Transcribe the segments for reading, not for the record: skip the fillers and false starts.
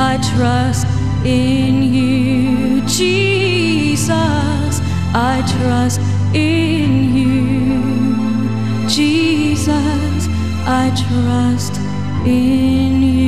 I trust in you. Jesus, I trust in you. Jesus, I trust in you.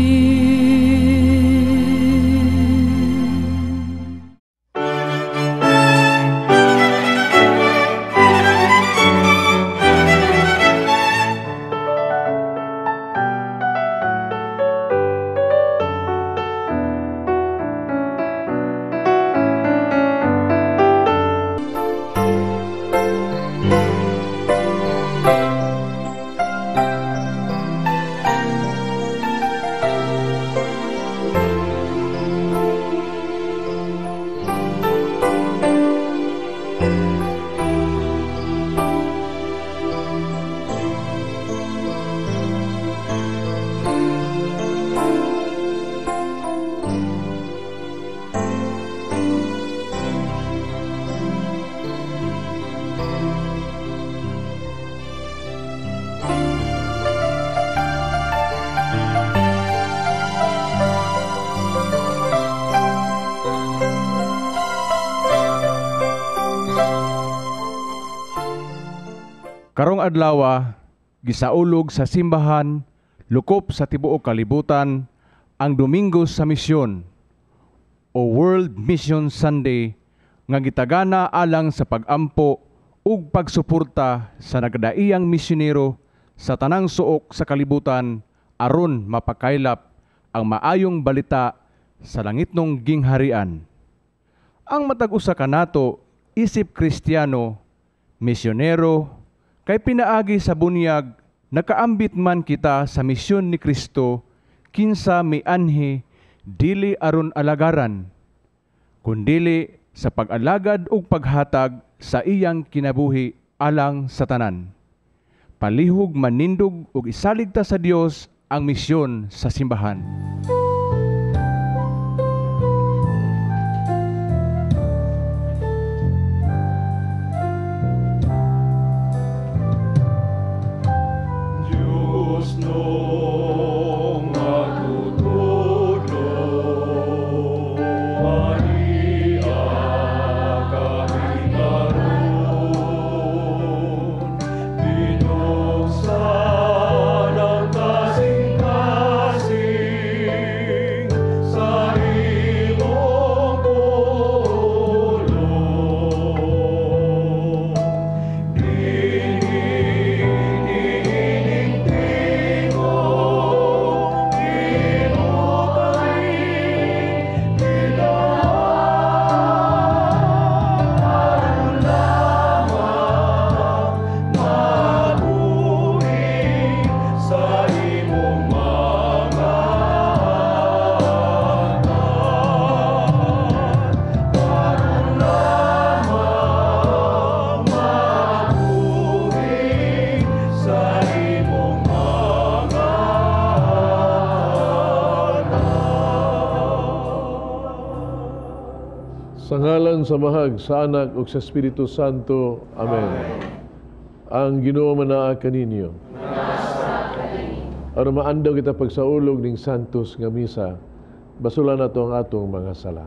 Karong adlawa, gisaulog sa simbahan, lukop sa tibuok kalibutan, ang Domingo sa Misyon o World Mission Sunday nga gitagana alang sa pag-ampo ug pagsuporta sa nagdaiyang misyonero sa tanang suok sa kalibutan aron mapakaylap ang maayong balita sa langitnong gingharian. Ang matag usa kanato isip Kristiyano, misyonero, kay pinaagi sa bunyag, nakaambit man kita sa misyon ni Kristo, kinsa mianhi dili aron alagaran, kundili sa pag-alagad ug paghatag sa iyang kinabuhi alang sa tanan. Palihog manindog ug isalig ta sa Dios ang misyon sa simbahan. Sa ngalan sa Mahag, sa Anak ug sa Espiritu Santo. Amen. Ang Ginoo manaa kaninyo. Aron maandaw kita pagsaulog ning Santos nga misa, basulan nato ang atong mga sala.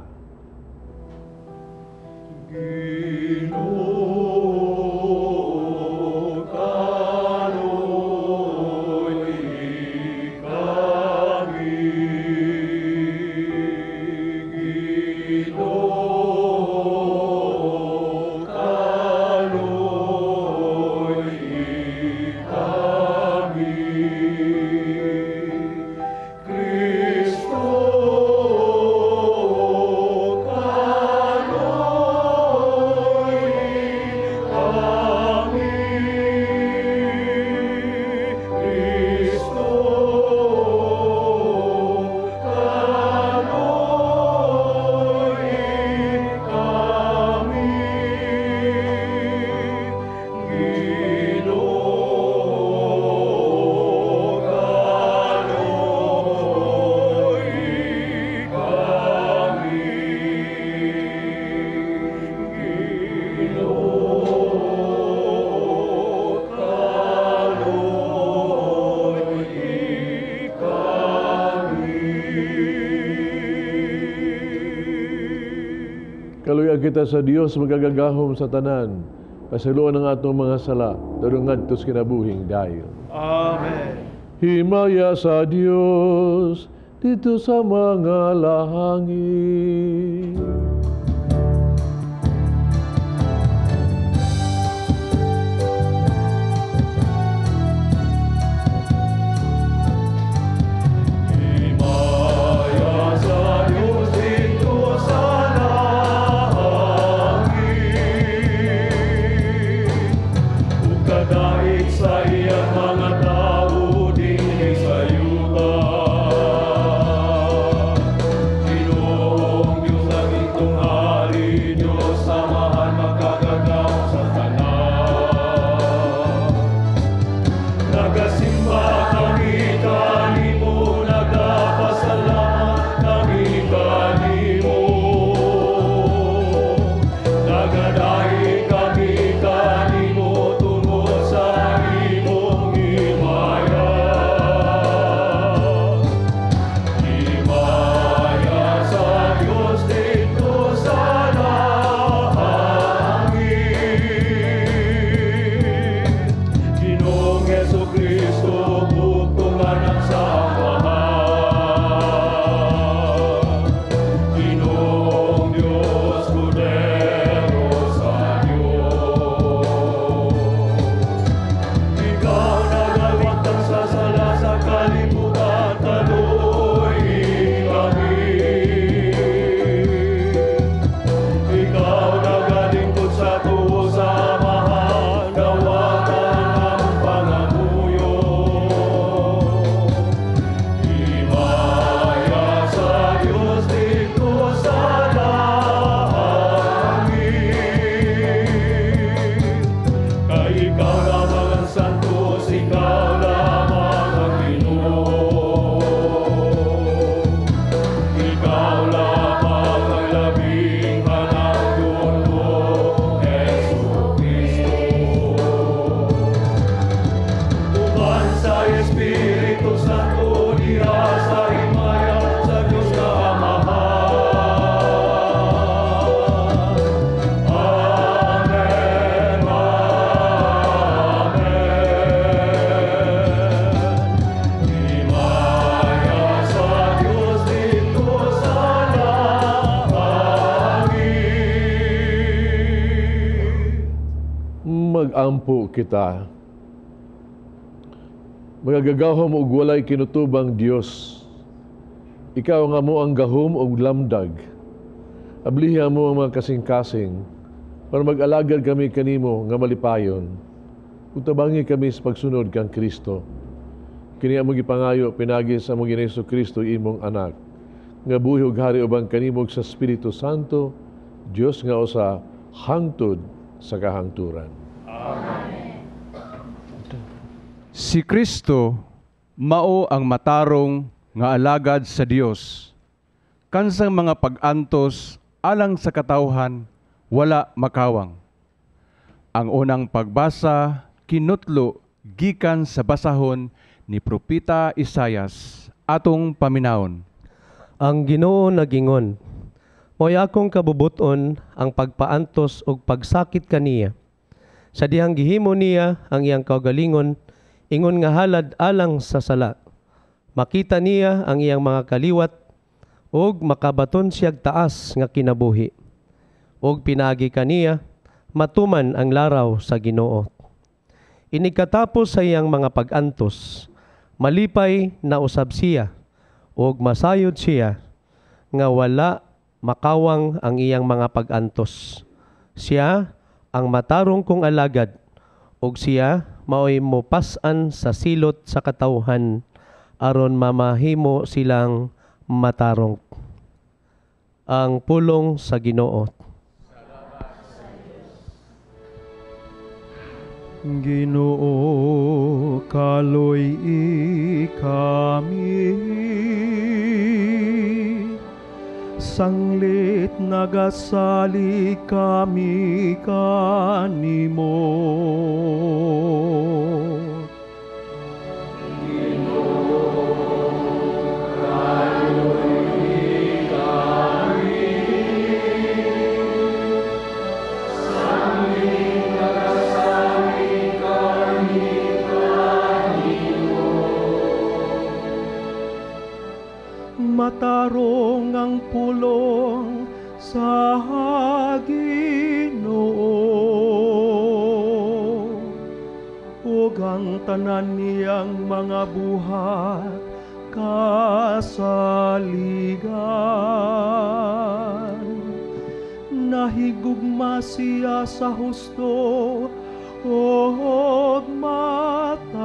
Manghuyag kita sa Dios magagagahom sa tanan. Pasayloan ang atong mga sala, dunong ngadto sa kinabuhing dayon. Amen. Himaya sa Dios dito sa mga langit. Magampo kita. Magagagahom og walay kinutubang Dios. Ikaw nga mo ang gahom og lamdag. Abliha mo ang mga kasing-kasing para mag-alagad kami kanimo nga malipayon. Ug tabangi kami sa pagsunod kang Kristo. Kini among gipangayo pinagi sa among Ginoong Kristo imong anak nga buhi ug hari uban kanimo sa Espiritu Santo, Dios nga usa hangtod sa kahangturan. Amen. Si Kristo mao ang matarong nga alagad sa Dios. Kansang mga pag-antos alang sa katawhan wala makawang. Ang unang pagbasa kinutlo gikan sa basahon ni Propeta Isayas atong paminawon. Ang Ginoo nagingon, mo'y akong kabubuton ang pagpaantos ug pagsakit kaniya. Sa dihang gihimo niya ang iyang kaugalingon, ingon nga halad alang sa sala. Makita niya ang iyang mga kaliwat ug makabaton siyag taas nga kinabuhi. Ug pinaagi kaniya matuman ang laraw sa Ginoo. Inikatapos sa iyang mga pag-antos, malipay na usab siya ug masayod siya nga wala makawang ang iyang mga pag-antos. Siya ang matarong kong alagad, ug siya maoy mopas-an sa silot sa katawhan aron mamahimo silang matarong. Ang pulong sa Ginoo. Ginoo, kaloy-i kami. Sanglit nagasali kami kanimo. Ginoo, kaloy-i kami. Ug ang tanan niyang mga buhat kasaligan. Nahigugma siya sa husto ug mataron.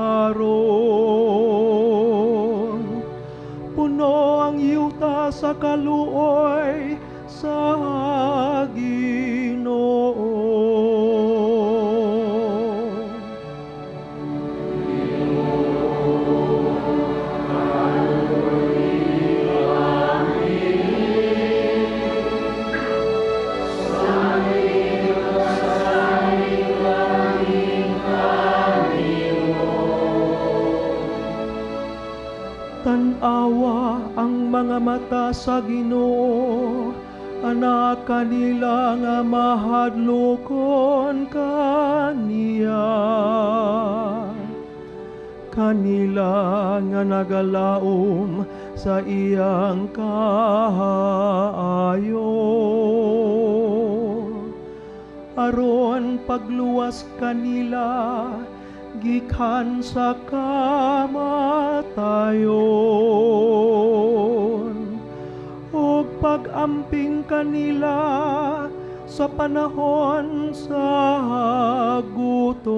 Puno ang yuta sa kaluoy sa Ginoo. Tan-awa ang mga mata sa Ginoo, anak kanila nga mahadlokon kaniya. Kanila nga nagalaom sa iyang kaayo. Aron pagluwas kanila gikan sa kamatayon, ug pag-amping kanila sa panahon sa gutom.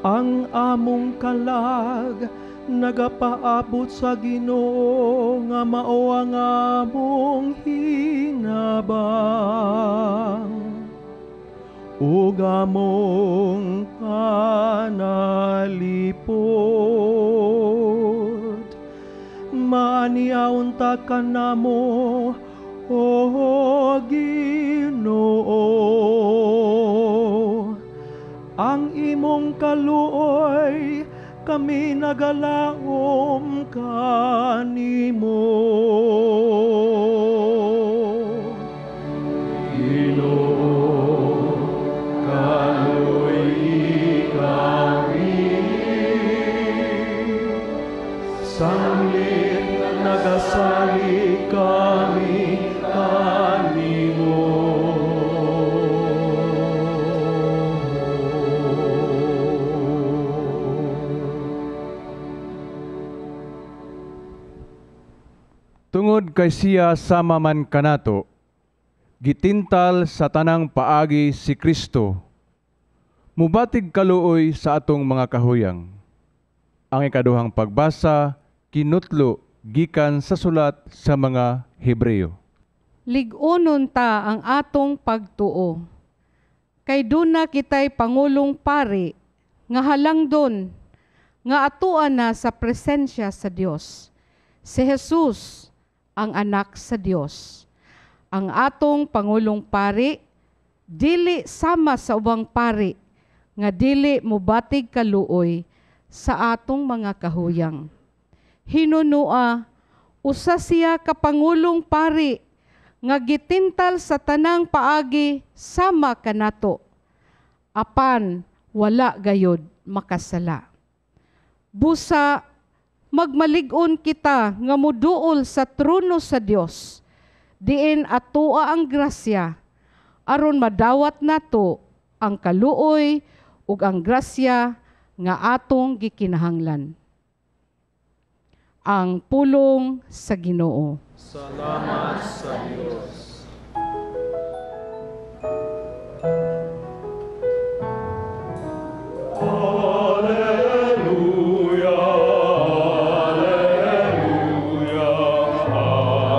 Ang among kalag nagapaabot sa Ginoo nga mao ang among hinabang ug among panalipod. Maaniaon ta kanamo, O Ginoo, ang imong kaluoy kami nagalaom kanimo. Ginoo, kaluoy kami. Sanglit nagasalig kami kanimo. Tungod kay siya sama man kanato, gitintal sa tanang paagi si Kristo, mubatig kaluoy sa atong mga kahuyang. Ang ikaduhang pagbasa, kinutlo gikan sa sulat sa mga Hebreo. Lig-unon ta ang atong pagtuo. Kay duna kitay pangulong pari, nga halangdon, nga atuan na sa presensya sa Dios. Si Jesus, ang anak sa Dios. Ang atong pangulong pari, dili sama sa ubang pari, nga dili mubatig kaluoy sa atong mga kahuyang. Hinunua, usa siya ka pangulong pari, nga gitintal sa tanang paagi sama kanato, apan wala gayod makasala. Busa magmalig-on kita nga muduol sa trono sa Dios, diin atoa ang grasya, aron madawat nato ang kaluoy ug ang grasya nga atong gikinahanglan. Ang pulong sa Ginoo. Salamat sa Dios. Alleluia, alleluia, alleluia.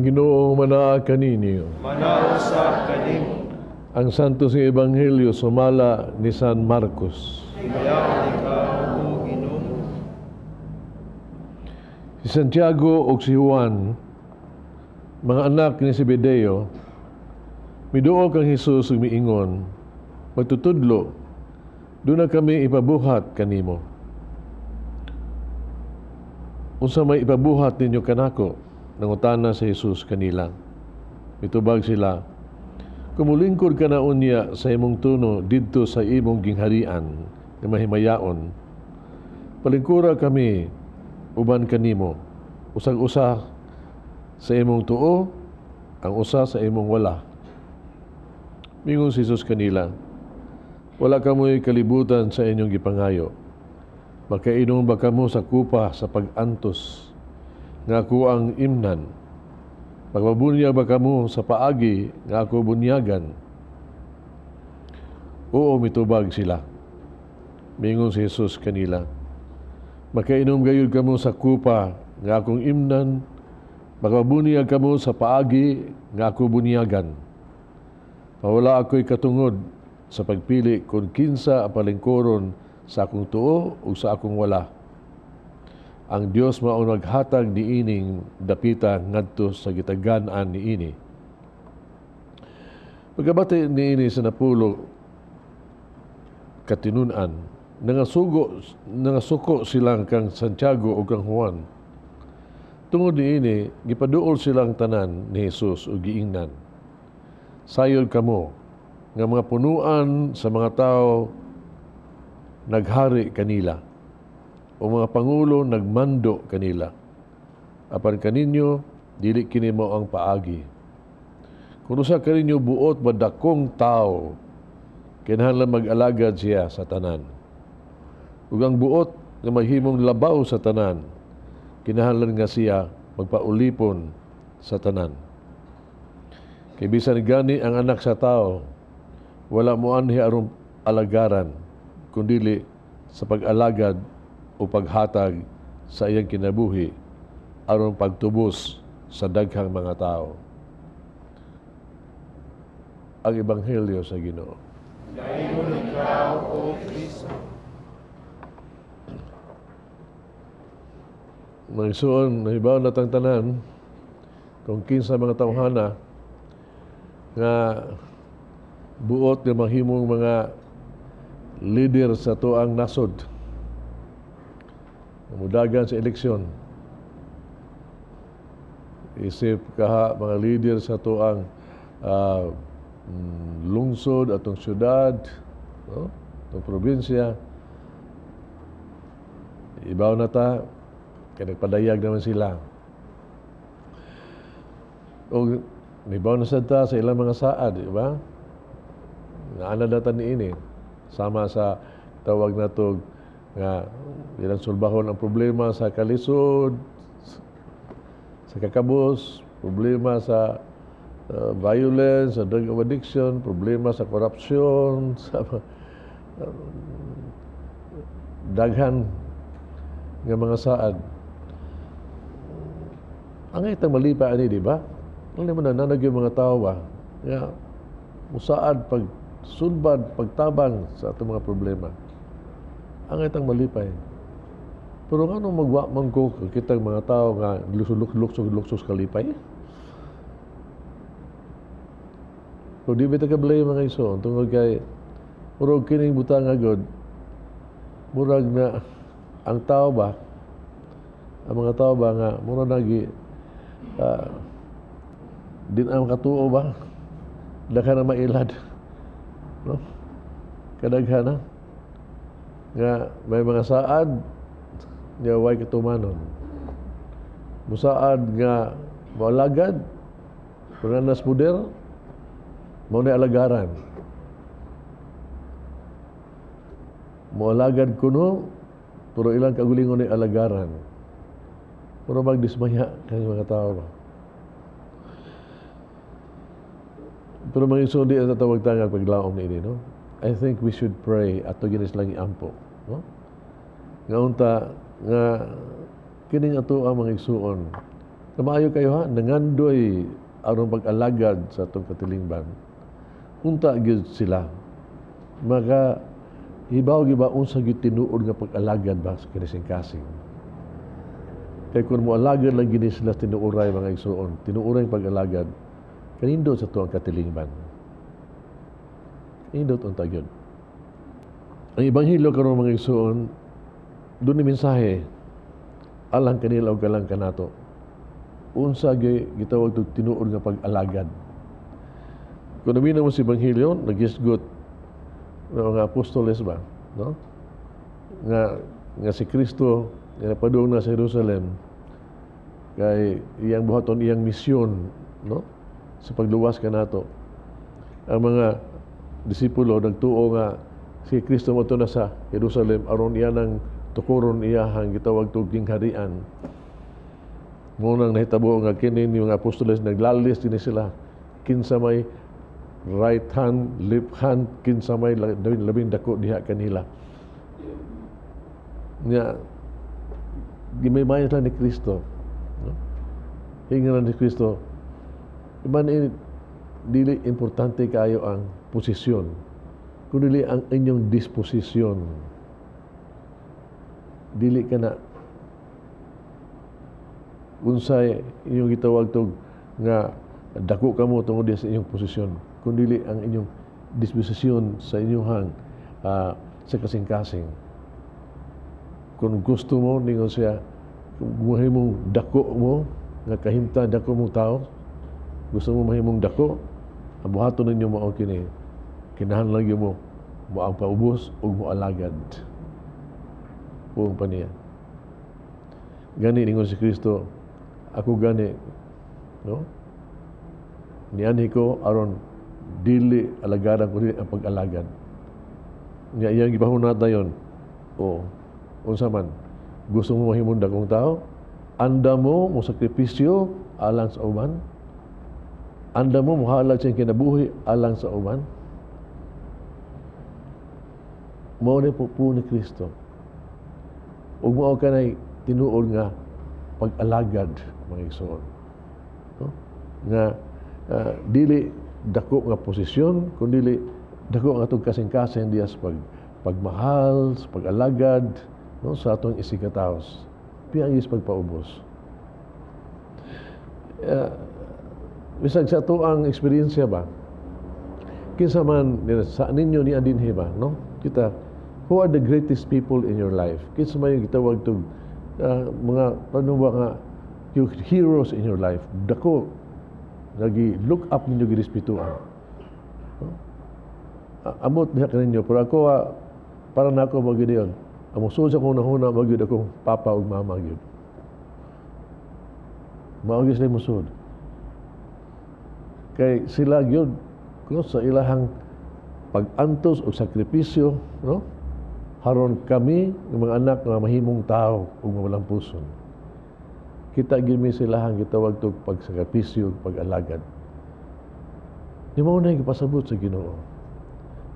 Ang Ginoo manaa kaninyo. Manaa usab kanimo. Ang Santos nga Ebanghelyo sumala ni San Marcos. Himayaon ikaw, o Ginoo. Si Santiago ug si Juan, mga anak ni Zebedeo, miduol kang Hesus ug miingon, "Magtutudlo, duna kami ipabuhat kanimo." "Unsa may ipabuhat ninyo kanako?" nangutana si Jesus kanila. Mitubag sila, "Kung mulingkod ka na unya sa imong trono didto sa imong gingharian nga mahimayaon, palingkura kami uban kanimo, usag usa sa imong tuo, ang usa sa imong wala." Mingon si Jesus kanila, "Wala kamoy kalibutan sa inyong gipangayo. Makainom ba kamo sa kupa sa pag-antos nga ako ang imnan? Magpabunyag ba kamo sa paagi nga ako bunyagan?" "Oo," mitubag sila. Mingon si Jesus kanila, "Makainom gayud kamo sa kupa nga akong imnan, magpabunyag kamo sa paagi nga ako bunyagan. Wala ako'y katungod sa pagpili kung kinsa ang palingkuron sa akong tuo o sa akong wala. Ang Dios mao naghatag niining dapita ngadto sa gitagan-an niini." Pagkabati niini sa 10 katinun-an, nangasuko silang kang Santiago ug kang Juan. Tungod niini, gipaduol silang tanan ni Jesus ug giingnan, "Sayod kamo nga mga punuan sa mga tao naghari kanila, o mga pangulo nagmando kanila. Apan kaninyo, dili kini mao ang paagi. Kung usa kaninyo buot madakong tao, kinahanglan mag-alagad siya sa tanan. Ug ang buot nga mahimong labaw sa tanan, kinahanglan nga siya magpaulipon sa tanan. Kay bisan gani ang Anak sa Tao, wala moanhi aron alagaran, kundili sa pag-alagad o paghatag sa iyang kinabuhi aron pagtubos sa daghang mga tao." Ang Ebanghelyo sa Ginoo. Dayon ikaw, O Kristo. Mga igsoon, nahibaw na tang tanan kung kinsa mga tawhana nga buot nga mahimong mga leader sa tuang nasod. Mudagan sa eleksyon. Isip kaha mga leader sa tuang lungsod, atong syudad, no? Atong probinsya. Ibaw na ta, kaya nagpadayag naman sila. O, nibaw na sad ta sa ilang mga saad, di ba? Naana na ta niini. Sama sa tawag na to nga ilang sulbahon ang problema sa kalisod, sa kakabos, problema sa violence, sa drug addiction, problema sa korupsyon, sa daghan nga mga saad. Ang itang malipa ani, di ba? Ano naman nananag yung mga tao ba? Nga, musaad pag sulbad, pagtabang sa atong mga problema. Ang itang malipay. Pero nga nung magwa man ko, kitang mga tao nga luksos kalipay. Kung di ba ito kablay mga iso, tungod kay murag kining butang agad, murag na ang tao ba, ang mga tao ba nga, murag nagi, din ang katuo ba, daghan na mailad. No? Kadaghan na. Nga may mga saad nga way katumanon. Musaad nga moalagad, pero nas poder, mao na alagaran. Moalagad kuno, pero ilang kagulingon ni alagaran. Pero magdismaya kay mga tao ba. Pero mga igsoon, di ang tatawag tangag paglaom niini, no? I think we should pray ato ginis lang iampo, no? Nga unta nga kining ato ang mga igsoon Kamaayo kayo ha, nangandoy aron pag-alagad sa atong katilingban. Unta gyud sila. Maka hibaw gyud ba unsa gyud tinuod nga pag-alagad ba sa kasing-kasing. Kay kung mo alagad lang gini sila tinuoray, mga igsuon, tinuoray pag-alagad, kanindot sa tuang katilingban. Kanindot unta gyud. Ang ebanghelyo karon, mga igsuon, duna mensahe alang kanila ug alang kanato. Unsa gyud gitawag og tinuod nga pag-alagad. Kung naminaw mo sa ebanghelyo, nagisgot ng mga apostoles ba, no? Nga nga si Kristo nga napadung na sa Jerusalem kay iyang buhaton iyang misyon, no? Sa pagluwas kanato. Ang mga disipulo nagtuo nga si Kristo mo na sa Jerusalem aron iya nang tukuron iyahang gitawag og gingharian. Mao nang nahitabo nga kini ni mga apostoles naglalis dinhi sila kinsa may right hand, left hand, kinsa may labing dako diha kanila. Nya gimaymayan sila ni Kristo. No? Hinga ni Kristo. Iban ini, dili importante kayo ang posisyon, kundi ang inyong disposisyon. Dili ka na unsay inyong gitawag tog nga dako kamo tungod sa inyong posisyon, kundi ang inyong disposisyon sa inyong sa kasing-kasing. Kung gusto mo, ningon siya, mahimong dako mo, nga kahimta dako mong tao, gusto mo mahimong dako, ang buhaton ninyo mao kini, kinahanglan gyud mo mo ang paubos ug mo alagad. Buong pa niya. Gani ningon si Kristo, "Ako gani, no? Nianhi ko aron dili alagaran kundi ang pag-alagad." Nya iyang gipahunat dayon. O unsa man gusto mo mahimong dakong tao, anda mo mo sakripisyo alang sa uban, anda mo mohalad sa kinabuhi alang sa uban. Mao ni po ni Kristo. Ug mao kanay tinuod nga pag-alagad, mga igsoon. No? Nga dili dako nga posisyon, kundi dako nga atong kasing-kasing diya sa pagmahal, sa pag-alagad, no, sa atong isigkataos. Piyangis pagpaubos. Bisag sa ato ang eksperyensya ba, kinsa man sa ninyo ni dinhi ba, no? Kita, who are the greatest people in your life? Kinsa man yung gitawag tog mga paano ba nga yung heroes in your life? Dako lagi look up ninyo, girespetuan. No? Amot diha kaninyo, pero ako para nako mo gyud yun. Ang musulod sa akong nahuna mo gyud akong papa ug mama gyud. Mao gyud sila musulod. Kay sila gyud ko sa ilahang pag-antos o sakripisyo, no? Haron kami ng mga anak nga mahimong tao ug mawalang puson. Kita gyud mi silahang gitawag tog pagsakripisyo ug pag-alagad. Di mao na gipasabot sa Ginoo.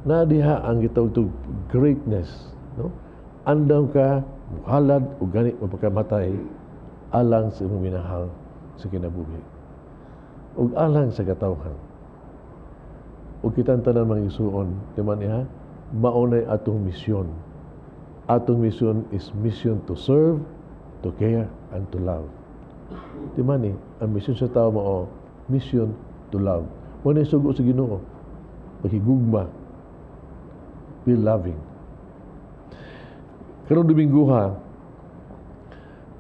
Na diha ang gitawag tog greatness, no? Andam ka muhalad ug gani mapakamatay alang sa imong minahal sa kinabuhi ug alang sa katawhan. Ug kitang tanan, mga igsuon, di man iha, mao nay atong misyon. Atong misyon is mission to serve, to care, and to love. Di man ni, ang misyon sa tao mao mission to love. Mao na sugo sa Ginoo. Paghigugma. Be loving. Karong Domingo ha,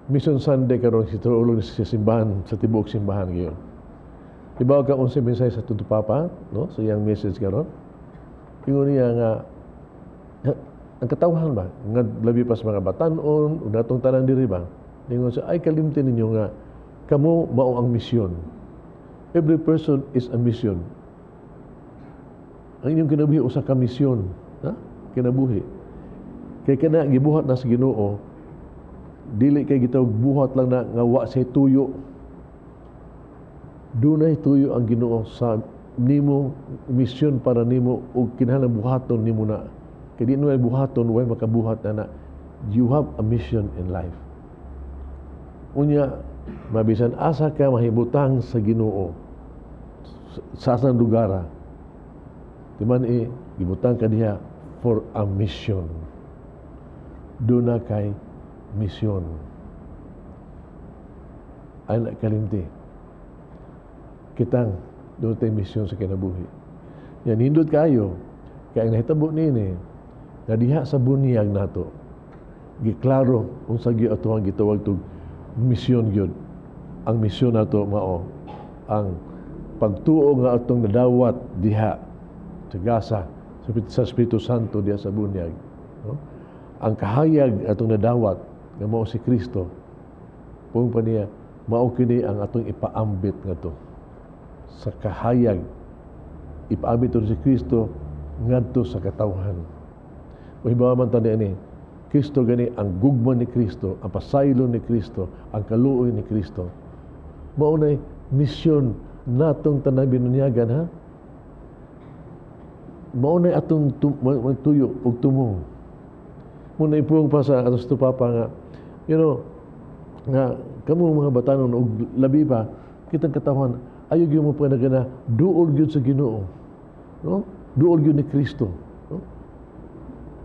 Mission Sunday karon si ulong sa simbahan, sa tibuok simbahan ngayon. Di ba ka unsa mensahe sa Santo Papa, no? Sa iyang message karon. Ingon niya nga ang katawhan ba nga labi pa sa mga batan-on ug natong tanan diri ba. Ingon siya, "Ay kalimti ninyo nga kamo mao ang misyon." Every person is a mission. Ang inyong kinabuhi usa ka misyon, ha? Kinabuhi. Kay kana gibuhat na sa Ginoo, dili kay gitawag buhat lang na nga wa say tuyo. Dunay tuyo ang Ginoo sa nimo, misyon para nimo ug kinahanglan buhaton nimo na. Kay di nimo buhaton, way makabuhat na na. You have a mission in life. Unya Mabisan asa ka mahibutang sa Ginoo sa asang lugar, timan i gibutang ka diha for a mission. Duna kay misyon. Ay na kalimti. Kitang doon tayo misyon sa kinabuhi. Yan, hindot kayo, kaya ang nahitabo nini, nga diha sa bunyag nato, giklaro unsa gyud ato ang gitawag tug misyon gyud. Ang misyon nato mao ang pagtuo nga atong nadawat diha sa gasa sa Espiritu Santo diha sa bunyag, no? Ang kahayag atong nadawat nga mao si Kristo, pung pa niya, mao kini ang atong ipaambit ngadto sa kahayag, ipaambit si Kristo ngadto sa katawhan. O hibawa man tani ani Kristo gani, ang gugma ni Kristo, ang pasaylo ni Kristo, ang kaluoy ni Kristo. Mao nay misyon natong tanang binunyagan, ha. Mao nay atong tuyo ug tumong. Muna ipuong pa sa atong papa nga nga kamo mga batanon og labi pa kitang katawhan, ayo gyud mo pa nagana duol gyud sa Ginoo, no? Duol gyud ni Kristo, no?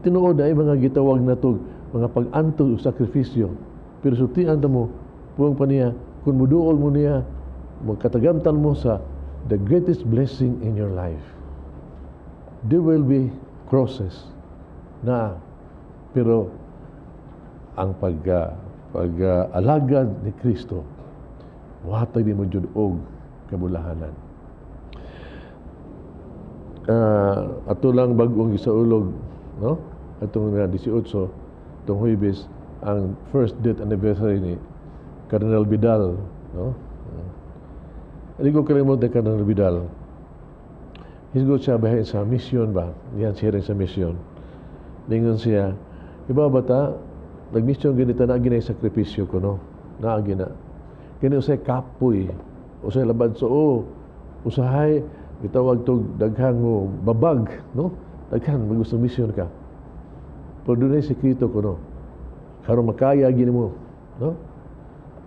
Tinuod ay mga gitawag nato mga pag-antos ug sakripisyo, pero sultian ta mo, puong pa niya, kung muduol mo niya, magkatagamtan mo sa the greatest blessing in your life. There will be crosses na, pero ang pag alagad ni Kristo, muhatag di mo jud og kabulahanan. Ato lang bag-ong gisaulog, no? Atong 18 itong Huwebes ang first death anniversary ni Cardinal Vidal, no? Hindi ko kalimot ni Cardinal Vidal. Hisgot siya bahin sa mission ba? Yan siya rin sa mission. Ningon siya, iba ba ta, nag-mission ganito na ginay sakripisyo ko, no? Naagi na. Kini usay kapoy, usay labad so, oh, usahay, gitawag tog daghang mo babag, no? Daghan, magusto mission ka. Pero dunay sekreto ko, no? Karon makaya gini mo, no?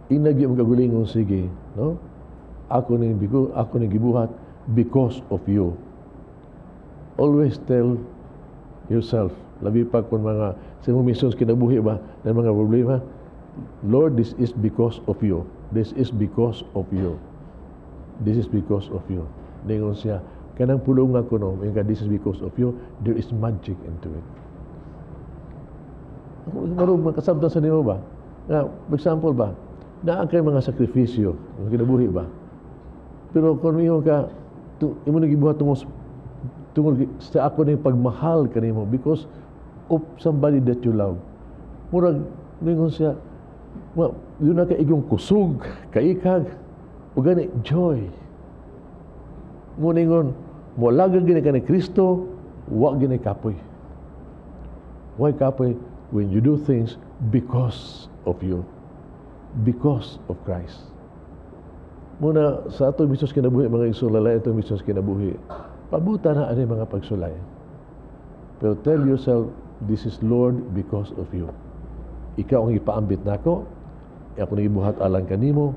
Inagi mo kagulingon, sige, no? Ako ning bigo, ako ning gibuhat because of you. Always tell yourself, labi pa kung mga sa imong missions kinabuhi ba, ng mga problema, "Lord, this is because of you. This is because of you. This is because of you." Ningon siya, kanang pulong nga kuno, yung ka, "This is because of you," there is magic into it. Marong makasabtan sa nimo ba? Nga, for example ba, naa kay mga sakripisyo, ang kinabuhi ba? Pero kung imo ka, imo nang gibuhat tungod sa ako ning pagmahal kanimo, because of somebody that you love. Murag ningon siya, ma, yun na ka igong kusog, kaikag, ug gani joy. Mo ningon, moalagad gini ka ni Kristo, wa gini kapoy. Why kapoy? When you do things because of you. Because of Christ. Muna, sa atong misyon kinabuhi, mga igsoon, itong misyon kinabuhi, pabuta na ani mga pagsulay. Pero tell yourself, "This is, Lord, because of you. Ikaw ang ipaambit nako, ako nang ibuhat alang kanimo,"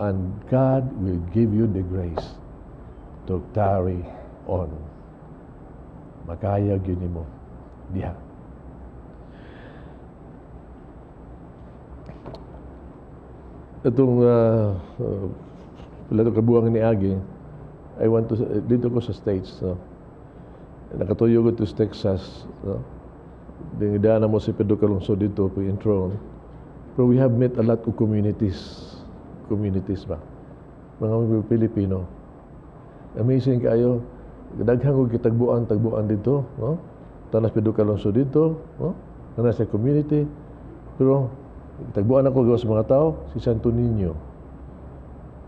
and God will give you the grace to carry on. Makaya gyud nimo diha. Itong pila to kabuang ni Agi, I want to, dito ko sa States, no? Nakatuyo ko to sa Texas, no? Dingidana mo si Pedro Calungsod dito po intro. Pero we have met a lot of communities. Communities ba? Mga Pilipino. Amazing kayo. Daghan ko kitagbuan, tagbuan dito, no? Tanas Pedro Calungsod dito, no? Tanas sa community. Pero tagbuan ako gawas sa mga tao, si Santo Niño.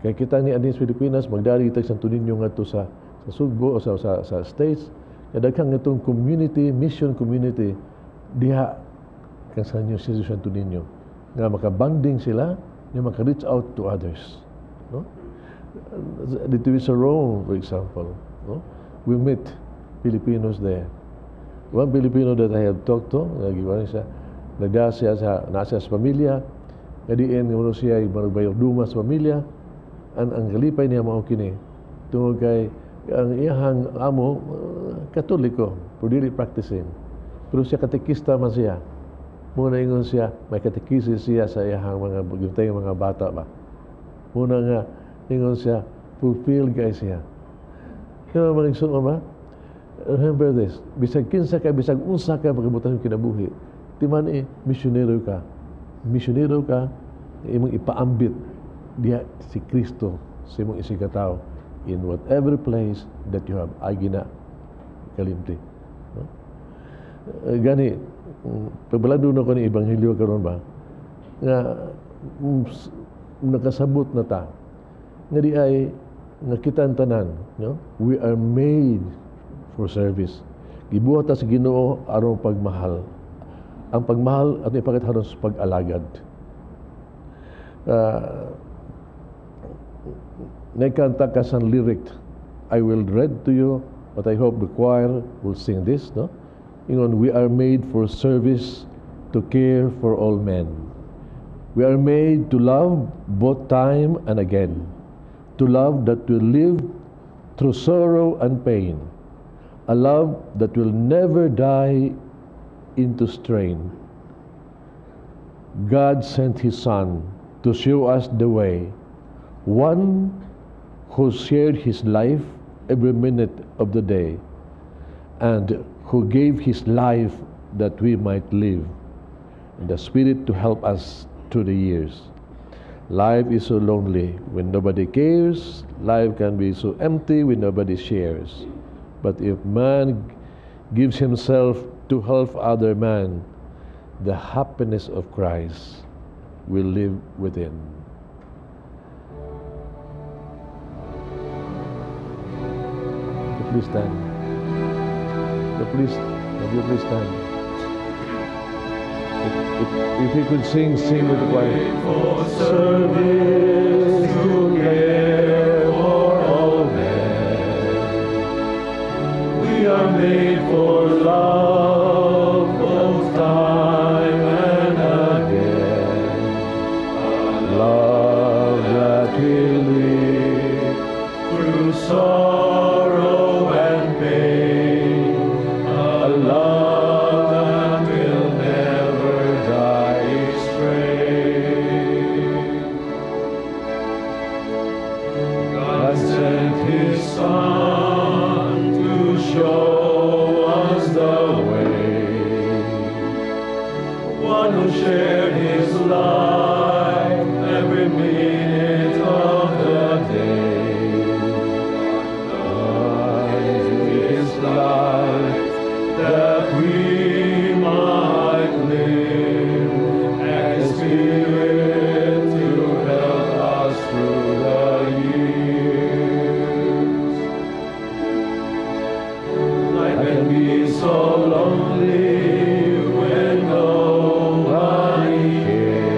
Kaya kita ni adin sa Pilipinas, magdali kita Santo Niño ngadto sa Sugbo o sa States. Kaya daghang itong community, mission community, diha kang sa inyo si Santo Niño. Nga makabanding sila, nga maka-reach out to others. No? Dito sa Rome, for example, no? We meet Filipinos there. One Filipino that I have talked to, nag-iwan siya, nagdala siya sa, nasa sa pamilya, Nga diin nga siya ay duma sa pamilya, ang kalipay niya mao kini tungod kay ang iyahang amo Katoliko pero dili practicing, pero siya katekista man siya. Muna ingon siya may katekisi siya sa iyahang mga gintay mga bata ba. Muna nga ingon siya fulfilled kay siya. Kaya mga igsoon ba, remember this, bisag kinsa ka, bisag unsa ka pagkabutan kinabuhi, timan misyonero ka. Misyonero ka, imong ipaambit diha si Kristo sa imong isigkatawo in whatever place that you have ay gina kalimti. No? Gani, pagbalado na ko ni Ebanghelyo karon ba, nga nakasabot na ta, nga di ay nga kita ang tanan, no? We are made for service. Gibuhat ta sa Ginoo aron pagmahal. Ang pagmahal at ipakita sa pag-alagad. Nakanta ka sa lyric, I will read to you, but I hope the choir will sing this, no? Ingon, we are made for service, to care for all men. We are made to love both time and again, to love that will live through sorrow and pain, a love that will never die into strain. God sent His Son to show us the way, one who shared His life every minute of the day, and who gave His life that we might live, and the Spirit to help us through the years. Life is so lonely when nobody cares. Life can be so empty when nobody shares. But if man gives himself to help other man, the happiness of Christ will live within. Please stand. Please, please stand. If you could sing, sing with the choir. For service to care for all men, we are made for love, both time and again. A love that will live through sorrow and pain, a love that will never die its strain. God sent His Son to show us the way, one who shared His life every minute of the day. His life that we might live, and His Spirit to help us through the years. Life can be so lonely when nobody cares.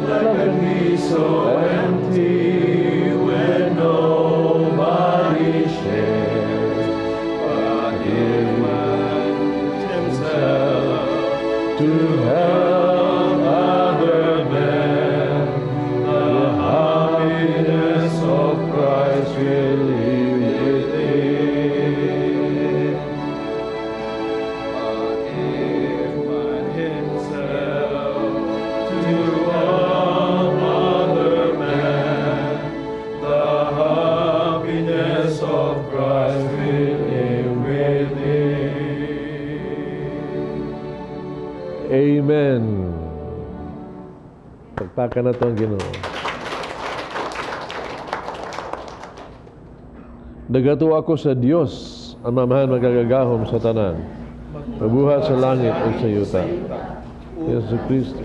Life can be so empty when nobody shares. But if man himself to help other men, the happiness of Christ will live within. But if man himself to help other men, the happiness of Christ will live within. Amen. Pagpaka na ito ang Ginoo. Nagatuo ako sa Dios, ang mamahan magagagahom sa tanan, magbuhat sa langit ug sa yuta. Yesu Kristo,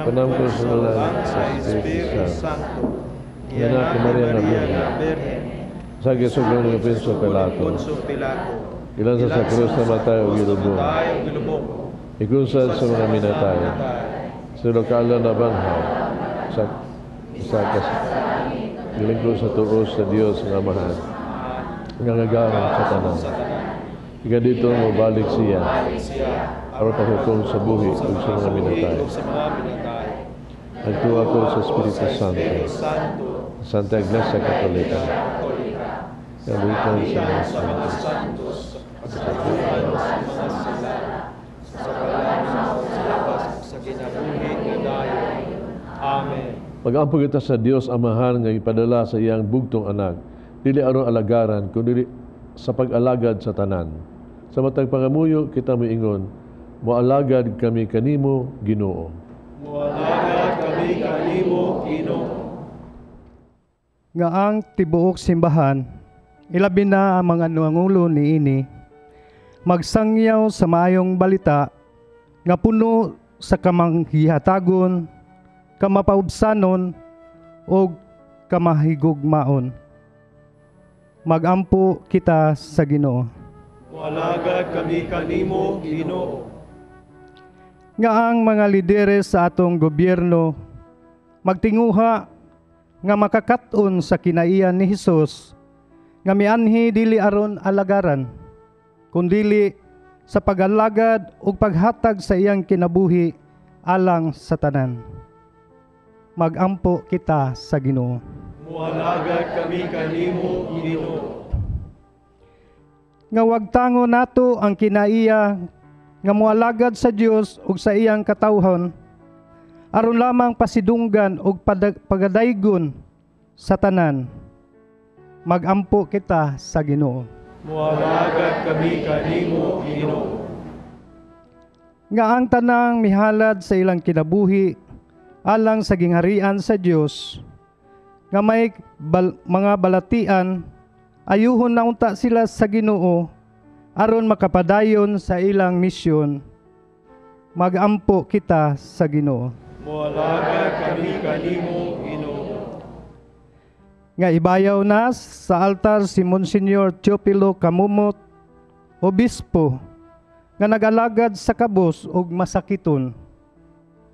Panampo sa ngalan sa Espiritu Santo, Anak ni Maria nga Birhen, sa Jesu nga Poncio Pilato, ilan sa krus na matay o gilubong, ikunsad sa mga minatay, sa lokala na banhaw, sa gilingkod sa tuos sa Dios nga Amahan, nga gagahom sa tanan. Gikan didto mobalik siya aron paghukom sa buhi ug sa mga minatay. Nagtuo ako sa Espiritu Santo, Santa Iglesia Katolika, kabuhitan sa mga santos, sa mga sala, sa kalamsaw sa labas sa kinabuhi nga dayon. Amen. Mag-ampo kita sa Dios Amahan nga ipadala sa iyang bugtong anak, dili aron alagaran kundi sa pag-alagad sa tanan. Sa matag pangamuyo kita moingon, moalagad kami kanimo, Ginoo. Moalagad kami kanimo, Ginoo. Nga ang tibuok simbahan, ilabi na ang mga nangulo niini, magsangyaw sa maayong balita nga puno sa kamanghihatagon, kamapaubsanon ug kamahigugmaon. Magampo kita sa Ginoo. Moalagad kami kanimo, Ginoo. Nga ang mga lideres sa atong gobyerno magtinguha nga makakat-on sa kinaiyan ni Hesus nga mianhi dili aron alagaran kundili sa pag-alagad ug paghatag sa iyang kinabuhi alang sa tanan. Magampo kita sa Ginoo. Moalagad kami kanimo, Ginoo. Nga wagtango nato ang kinaiya nga moalagad sa Dios ug sa iyang katawhan aron lamang pasidunggan ug pagadaygon sa tanan. Magampo kita sa Ginoo. Moalagad kami kanimo, Ginoo. Nga ang tanang mihalad sa ilang kinabuhi alang sa gingharian sa Dios nga may mga balatian, ayuhon na unta sila sa Ginoo aron makapadayon sa ilang misyon. Magampo kita sa Ginoo. Moalagad kami kanimo, Ginoo. Nga ibayaw na sa altar si Monsignor Teopilo Camomot, obispo nga nag-alagad sa kabos ug masakiton.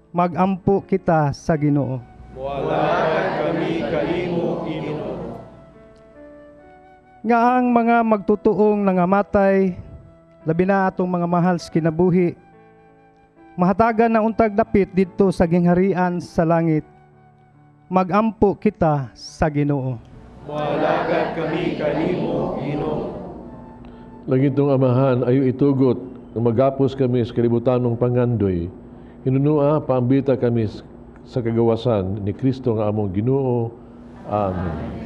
Magampo kita sa Ginoo. Moalagad kami kanimo, Ginoo. Nga ang mga magtutuong nangamatay, labi na atong mga mahal sa kinabuhi, mahatagan na untag dapit didto sa gingharian sa langit. Magampo kita sa Ginoo. Moalagad kami kanimo, Ginoo. Langitong Amahan, ayo itugot nga magapos kami sa kalibutanong pangandoy. Hinunua, paambita kami sa kagawasan ni Kristo nga among Ginoo. Amen.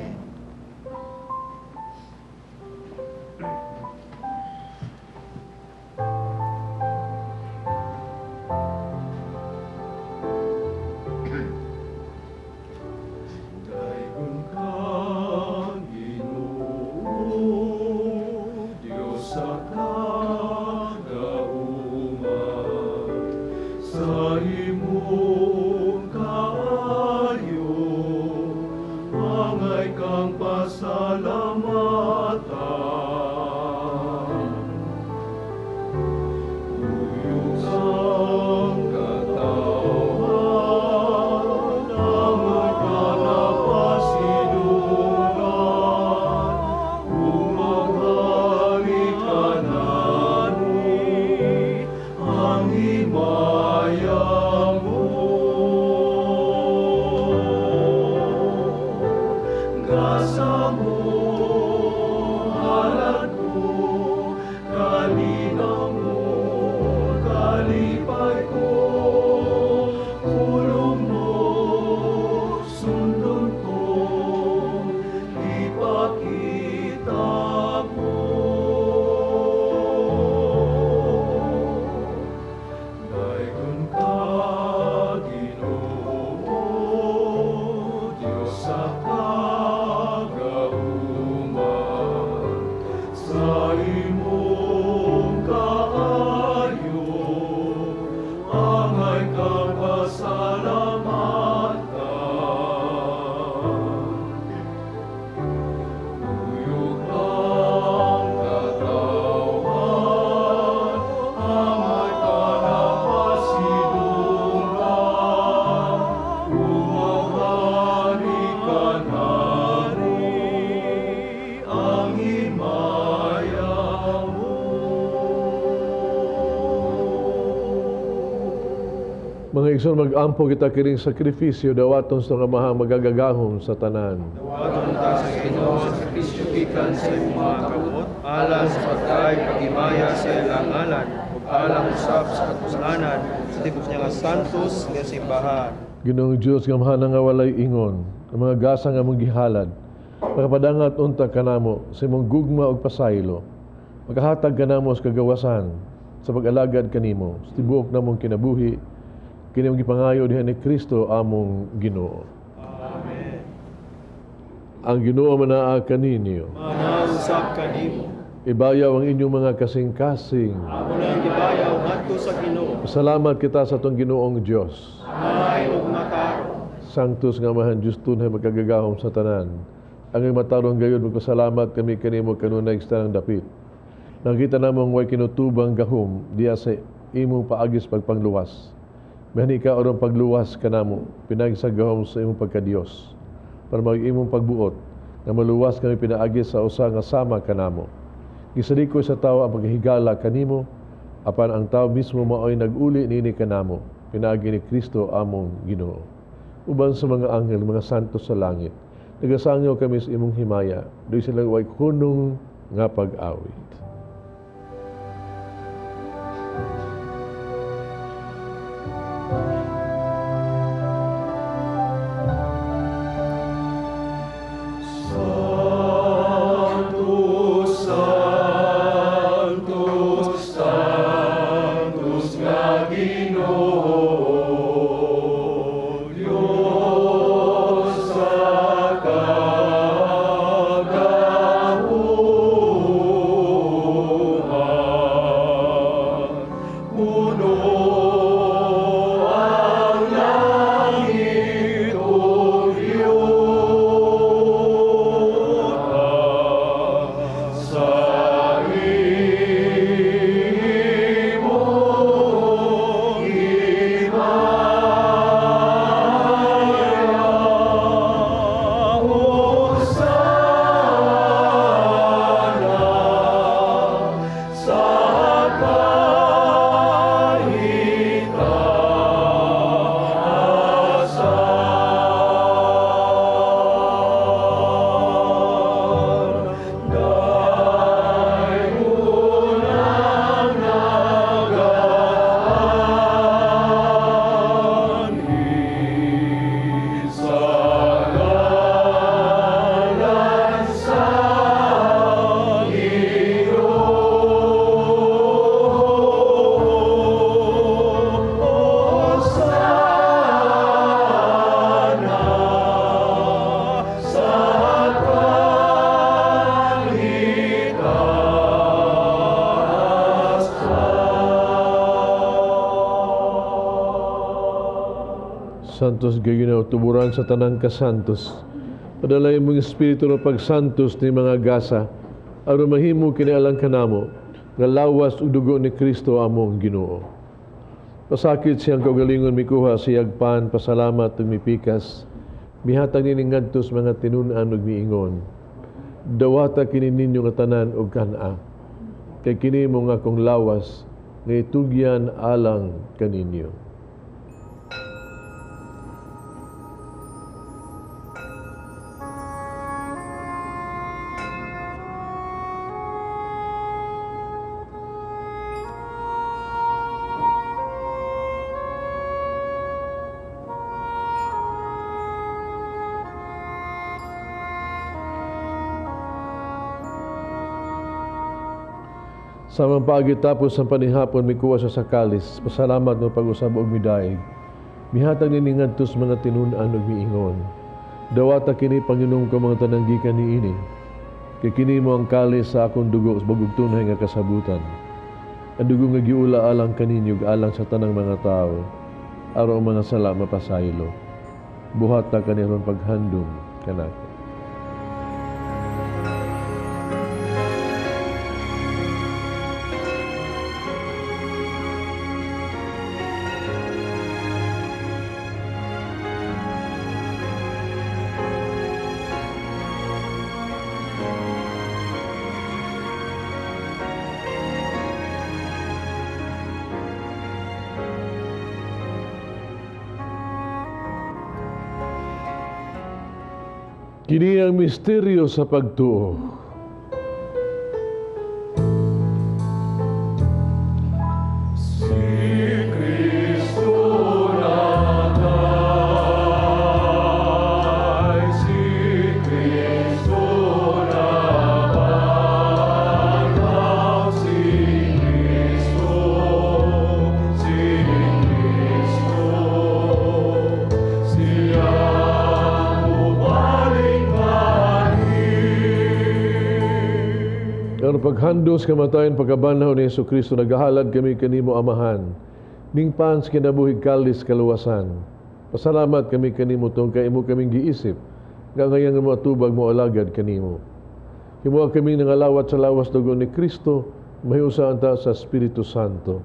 Imong kaayo, angay ka Mga igsoon, mag-ampo kita kining sakripisyo dawaton sa Amahang magagagahom sa tanan. Dawaton ta sa Ginoo sa sakripisyo gikan sa imong mga kamot, alang sa pagkaay paghimaya sa ilang ngalan ug alang usab sa katunghanan sa tibuok niya nga santos nga simbahan. Ginoong Dios nga Amahan nga walay ingon, ang mga gasa nga among gihalad, makapadangat unta kanamo sa imong gugma ug pasaylo. Makahatag kanamo sa kagawasan sa pag-alagad kanimo sa tibuok namong kinabuhi. Kini among gipangayo diha ni Kristo among Ginoo. Amen. Ang Ginoo manaa kaninyo. Manausap kanimo. Ibayaw ang inyong mga kasing-kasing. Amo nang gibayaw ngadto sa Ginoo. Salamat kita sa atong Ginoong Dios. May ug matarong. Sanctus nga Amahan Dios tunay magkagagahom sa tanan. Ang matarong gayud magpasalamat kami kanimo kanunay sa tanang dapit. Nakita namong way kinutubang gahom diya sa imong paagis pagpangluwas. Mahani ka aron pagluwas kanamo pinaagi sa gahom sa imong pagkadiyos. Para mag imong pagbuot nga maluwas kami pinaagi sa usa nga sama kanamo. Gisalikoy sa tawo ang paghigala kanimo, apan ang tawo mismo maoy nag-uli niini kanamo pinaagi ni Kristo among Ginoo. Uban sa mga anghel, mga santo sa langit, nagasangyaw kami sa imong himaya, doy sila way hunong nga pag-awit. Santos Ginoo, tuburan sa tanang kasantos. Padalay mong espiritu ng pagsantos ni mga gasa, aron mahimo kini alang kanamo, nga lawas ug dugo ni Kristo among Ginoo. Pasakit siyang kaugalingon mikuha siyag pan, pasalamat ug mipikas, mihatag nining ngadto sa mga tinun-an ug miingon. Dawata kini ninyo nga tanan og kan-a, kay kini mo nga akong lawas nga itugyan alang kaninyo. Samang paagi tapos ang panihapon, mikuha siya sa kalis. Pasalamat no pag-usab og midaig. Mihatag nining ngadto sa mga tinun-an ug miingon. Dawata kini Panginoon ko mga tanang gikan niini. Kay kini mo ang kalis sa akong dugo sa bagong tunay nga kasabutan. Ang dugo nga giula alang kaninyo ug alang sa tanang mga tao. Aron ang mga sala mapasaylo. Buhata kani aron paghandom kanako. Kini ang misteryo sa pagtuo. Si Kristo natay, si Kristo nabanhaw, si Kristo, si Kristo, siya mubalik kani. Ang paghandos kamatayon pagkabanhaw ni Hesus Kristo, nagahalad kami kanimo Amahan. Ning pans kinabuhi kalis kaluwasan. Pasalamat kami kanimo tungod kay imo kaming giisip nga ngayon nga moatubag mo alagad kanimo. Himoa kami nangalawat sa lawas dugo ni Kristo, mahiusa ta sa Espiritu Santo.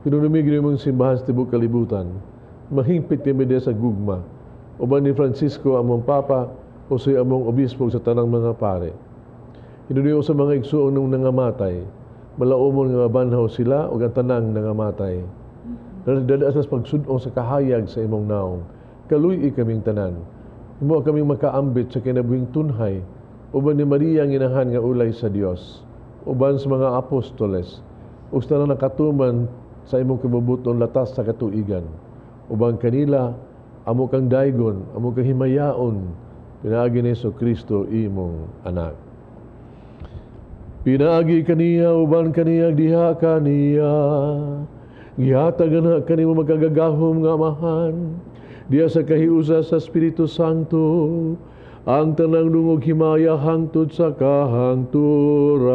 Hinunumig ni imong simbahan sa tibuok kalibutan. Mahingpit kami diha sa gugma. Uban ni Francisco among Papa, Jose among Obispo sa tanang mga pare. Hinunuyo sa mga igsuon nung nangamatay, malaumon nga mabanhaw sila ug ang tanang nangamatay. Dada sa pagsud-ong sa kahayag sa imong naong, kaluy-i kaming tanan. Himo kaming makaambit sa kinabuhing tunhay, uban ni Maria ang inahan nga ulay sa Dios, uban sa mga apostoles, ug sa tanang nakatuman sa imong kabubuton latas sa katuigan. Uban kanila, amo kang daygon, amo kang himayaon, pinaagi ni Hesus Kristo imong anak. Pinaagi kaniya, uban kaniya, diha kaniya. Gihatag na kanimo magkagagahom nga Amahan. Diha sa kahiusa sa Espiritu Santo, ang tanang dungog himaya hangtod sa kahangturan.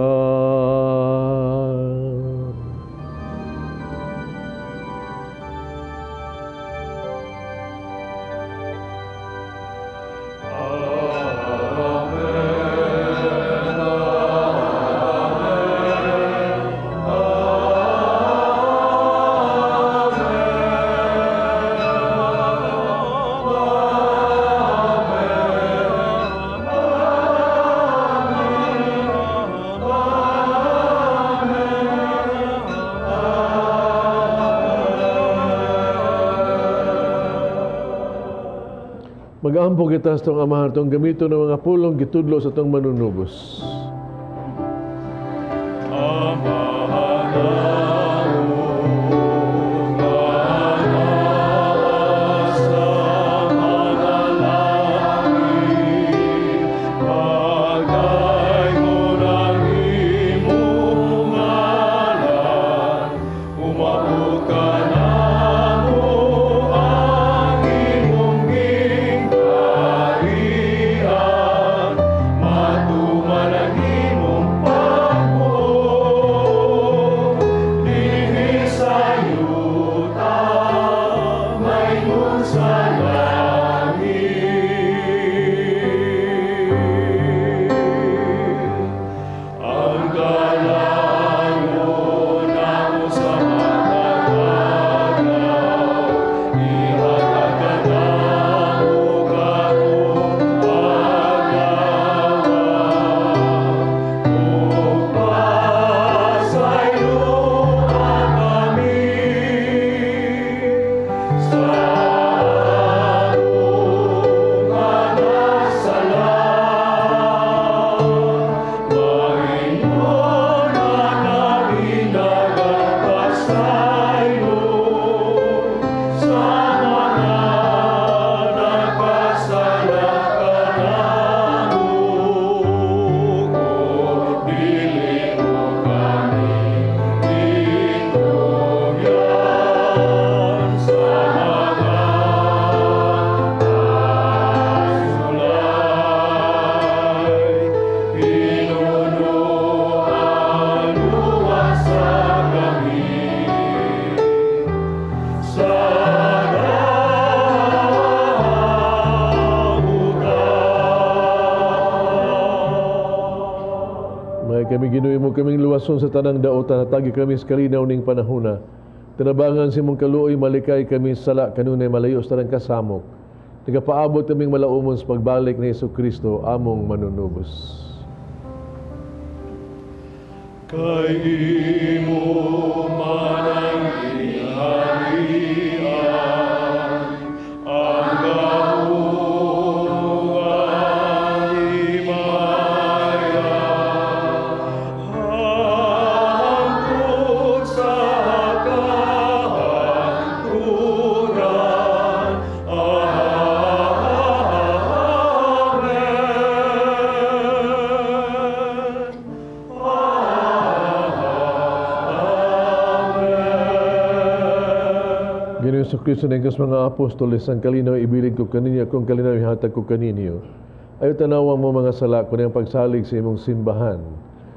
Mag-ampo kita sa itong Amahan, itong gamito ng mga pulong gitudlo sa itong manunubos. Kaming luwason sa tanang daotan, hatagi kami sa kalinaw ning panahona. Tinabangan si mong kaluoy, malikay kami sala kanunay malayo sa tanang kasamok. Nagapaabot kaming malaumon sa pagbalik ni Hesus Kristo, among manunubos. Kay imo man ang gingharian, ang gahom. Kristo nagkas mga apostoles, ang kalinaw ibilin ko kaninyo, kung kalinaw ihatag ko kaninyo. Ayo tanawang mo mga sala kun ang pagsalig sa imong simbahan.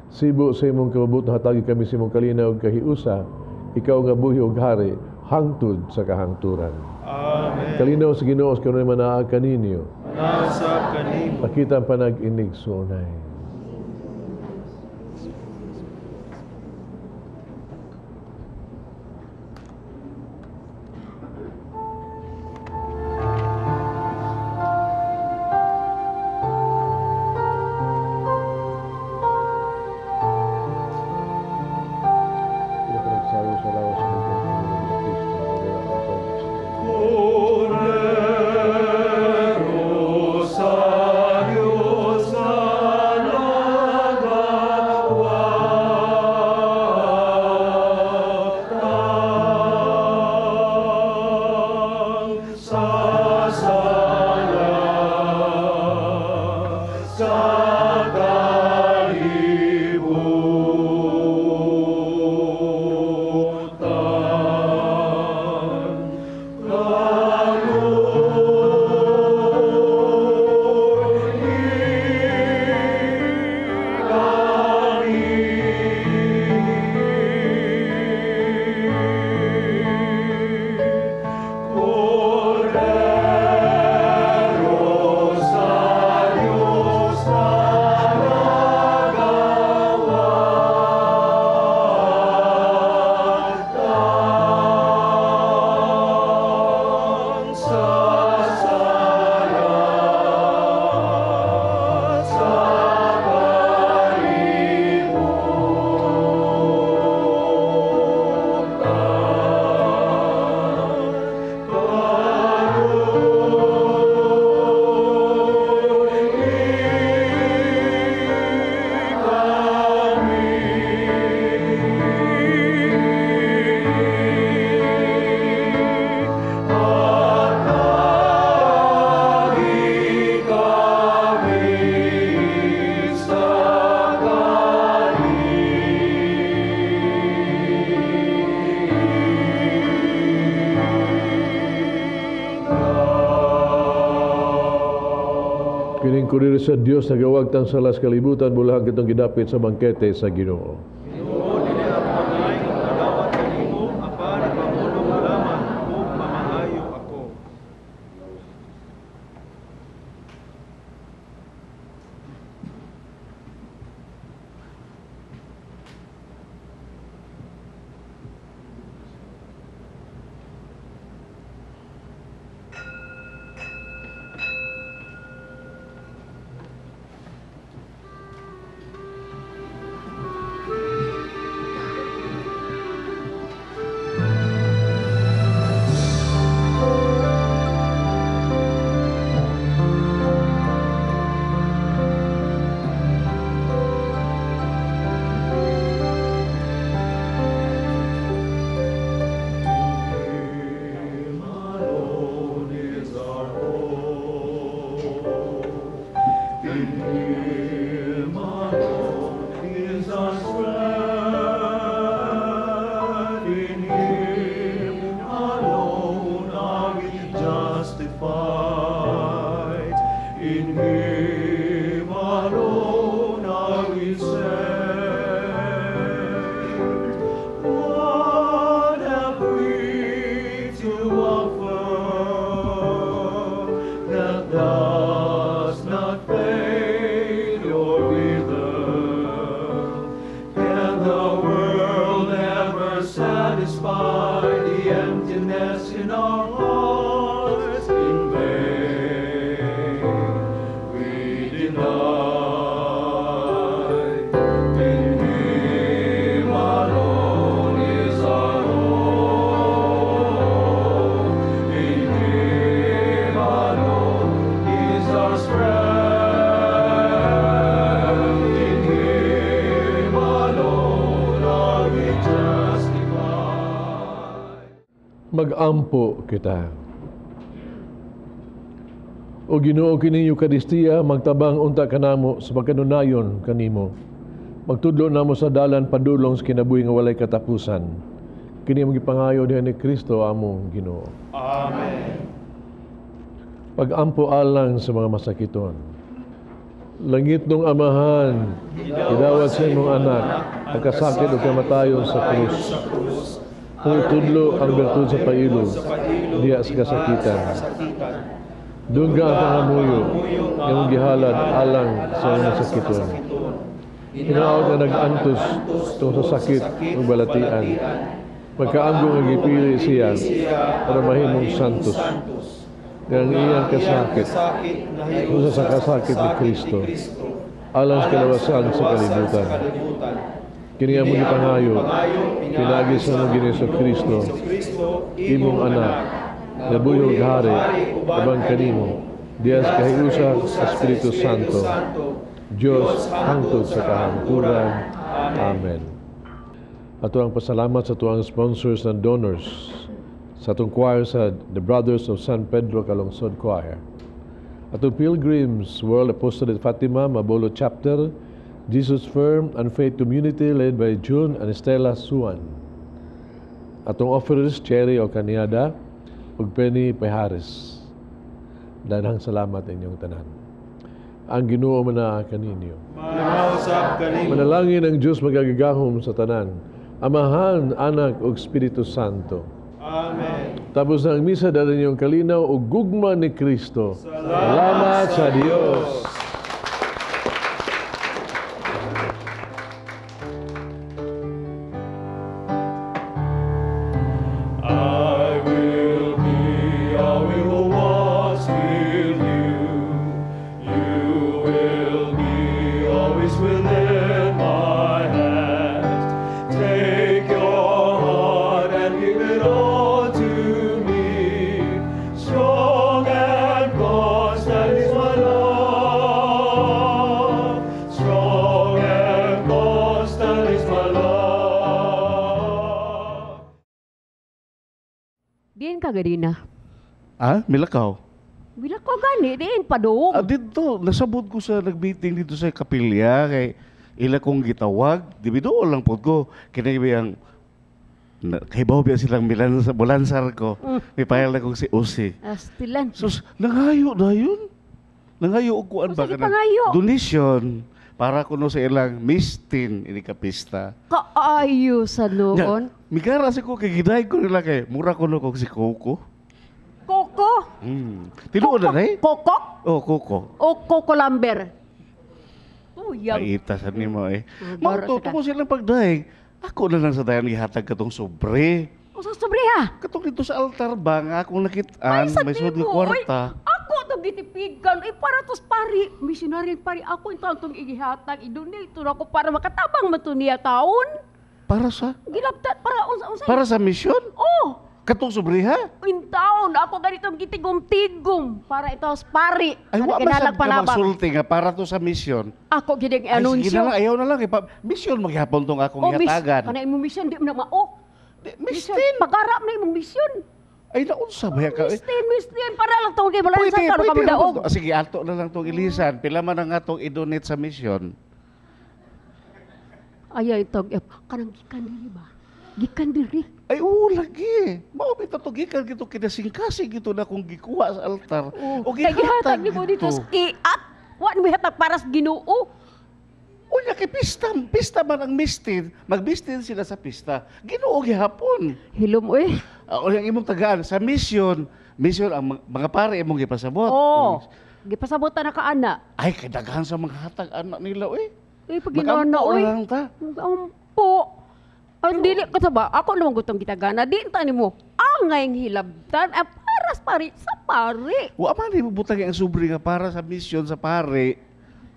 Sibo sa imong kabubut hatagi kami sa imong kalinaw kahiusa, ikaw nga buhi og hari hangtod sa kahangturan. Amen. Kalinaw sa Ginoo kanunay manaa kaninyo. Manaa kanimo. Pakita ang panag-inig sunay. Kining sa Dios nagawagtang sa las kalibutan bulahang kitong gidapit sa bangkete sa Ginoo. Ginoo, dili ako angay nga kadawat kanimo, apan ipamulong mo lamang ug mamaayo ako. Magampo kita. O Ginoo, kining Eukaristiya magtabang unta kanamo sa pagkanunayon kanimo. Magtudlo namo sa dalan padulong sa kinabuhi nga walay katapusan. Kini among gipangayo diha ni Kristo among Ginoo. Amen. Pag-ampo alang sa mga masakiton. Langit nung Amahan, idawat sa imong anak ang kasakit ug kamatayon sa krus. Kung itudlo ang bertud sa pailog diha sa kasakitan. Dungga ang pangamuyo nga imong gihalad alang sa mga masakiton. Hinaot nga nag-antos tungod sa sakit ug balatian. Magkaamgo nga gipili siya para mahimong santos. Nga ang iyang kasakit usa sa kasakit ni Kristo alang sa kalawasan sa kalibutan. Kini among gipangayo pinaagi sa among Ginoo Hesus Kristo, imong anak, nga buhi ug hari ubang kanimo diha sa kahiusa sa Espiritu Santo, Dios hangtod sa kahangturan. Amen. Ato ang pasalamat sa tuang sponsors and donors sa atong choir sa The Brothers of San Pedro Calungsod Choir. Atong Pilgrims World Apostolate Fatima Mabolo Chapter, Jesus Firm and Faith Community led by June and Stella Suan. Atong offerers Cherry Ocaniada ug Penny Pajares. Daghang salamat inyong tanan. Ang Ginoo manaa kaninyo. Manausap kanimo. Manalangin ang Dios magagagahom sa tanan. Amahan, Anak ug Espiritu Santo. Amen. Tapos na ang misa, dala ninyong kalinaw ug gugma ni Kristo. Salamat sa Dios. I will be, I will watch with you. You will be always within my hands. Take your heart and give it all to me. Strong and constant is my love. Strong and constant is my love. Diin ka ganina. Ah, Milakaw. Bila ko gani, diin padung. Ah, dito, nasabot ko sa nag-meeting dito sa kapilya kay ila kong gitawag, di biduol lang pod ko. Kini biyang kahibaw biya silang milan sa bulansar ko. May payal na kong si Usi. Astilan. Sus, nangayo na yun. Nangayo og kuan ba Usa kanang gipangayo? donation para kuno sa ilang mistin ini kapista. Kaayo sa noon. Migara sa ko kay giday ko nila kay mura kuno kog si Coco. Koko. Tinuod na eh? Koko? Oh, Coco. O Coco Lamber. Uyang. Paita sa nimo eh. Ah, Mao garo to sa ka. tumo silang pagdaig. Ako na lang sa dayan gihatag katong sobre. Usa sobre ha? Katong dito sa altar ba nga akong nakitaan Ay, sa may sud nga nimo, oy. kwarta. Ako itong gitipigan. Ay, para tos pari. Missionary pari. Ako ito ang itong igihatag. I-donate to ako para makatabang man to niya taon. Para sa Gilabtan. Para unsa unsa. para sa mission? Oh! Katong sobre ha? In taon, ako ganitong gitigom-tigom para ito sa pari. Ay wa Para man sad kinalag ka panabang. magsulti nga para to sa mission. Ako gid ang Ay, sige anunsyo. na lang, ayaw na lang. Mission maghapon tong akong Oh, miss, gihatagan. kana imong mission di mo na mao. Mistin. Pagarap na imong mission. Ay, naunsa ba ya ka? Eh, Mistin, mistin para lang tong kay balansa Pwede, ka pwede kamo naman daog. to. Ah, sige, ato na lang tong ilisan. Pila man ang atong i-donate sa mission. Ay ay tog kanang gikan diri ba? Gikan diri. Ay, oo, lagi. Mao bitaw to gikan gito kinasingkasing gito na kung gikuha sa altar. Oh, O kay gihatag nimo dito dito. sa kiat. Wa ni hatag para sa Ginoo. Unya kay pista, pista man ang mistin, magmistin sila sa pista. Ginoo gihapon. Hilom oy. Uh, ang imong tagaan sa mission, mission ang mga pare imong gipasabot. Oh. Gipasabotan na ka ana. Ay kay daghan sa mga hatag anak nila oy. Uy, pag Ginoo na Magampo oy. na lang ta. Ampo. Ang dili ka sa ba? Ako naman gutong gitagana. Di ta nimo. Angay hilabtan. Ah, para sa pari sa pari. Wa man ni butang ang sobre nga para sa mission sa pare.